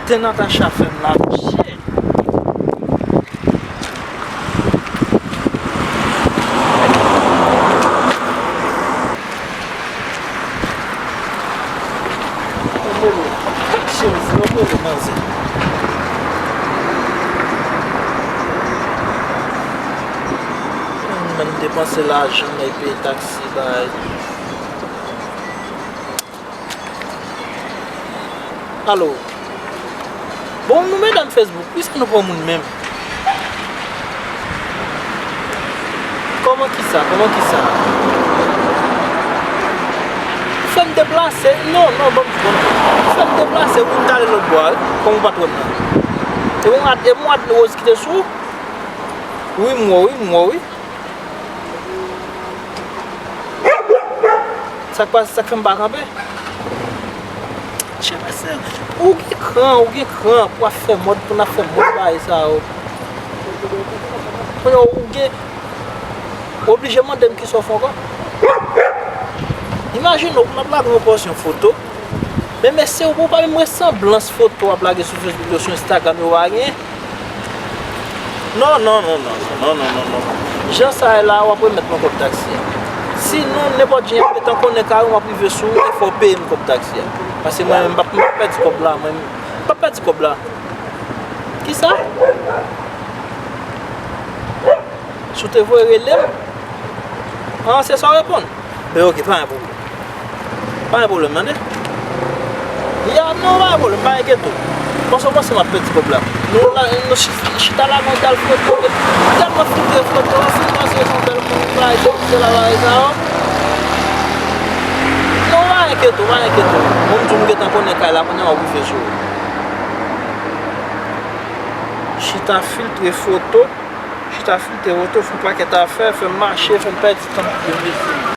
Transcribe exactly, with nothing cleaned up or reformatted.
Kouzen Natacha fè m la, monchè. Cheri, se yon pwoblèm, manzè. Mwen menm depanse lajan, nèg peye taksi, bay. Alo. Bon, nou medam Facebook, poukisa nou pran moun menm? Kòman kisa? Kòman kisa? Ou fè m deplase? Non, non, ban m, ban m. Ou fè m deplase, wi, m t ale lòt bò a, wi, kòm ou pa t wè m nan. E mwen, e mwen, Rose ki te sou? Wi, m wè, wi, m wè, wi. Sa k pase, sa k fè m pa kanpe? Chè mesye, ou gen kran, ou gen kran pou ap fè mòd, pou n ap fè mòd bagay sa yo. Kounye a, ou gen, ou oblije mande m kisa w fè ankò. Imajine w, pou n ap lage yon pòsyon foto. Men mesye, ou pa menm resanblans foto w ap lage sou Facebook yo, sou Instagram yo, ou pa gen. Non, non, non, non, non, non, non, non, non. Jan sa ye la, w ap remèt mwen kòb taksi a. Sinon, nenpòt jan, gentan konnen kare w, m ap rive sou ou, e fò w peye m kòb taksi a. Paske mwen menm, m p ap, m p ap pèdi kòb la, mwen, m p ap pèdi kòb la. Kisa? Si w te voye rele m? An, se sa w reponn? Ben, oke, pa gen pwoblèm. Pa gen pwoblèm, tande? Ya, non, pa gen pwoblèm, pa enkyete w. Panse w panse m ap pèdi kòb la. Nou la, nou chi-, chita la, nou t al foto, tèlman filtre foto, filtre se yon bèl moun, bagay, se la, bagay sa yo. Non, pa enkyete w, pa enkyete w. Mwen, m di w, m gentan konnen kay la, kounye a, w ap rive sou. Chita filtre foto. Chita filtre foto, fè yon pakèt afè, fè m mache, fè m pèdi tan.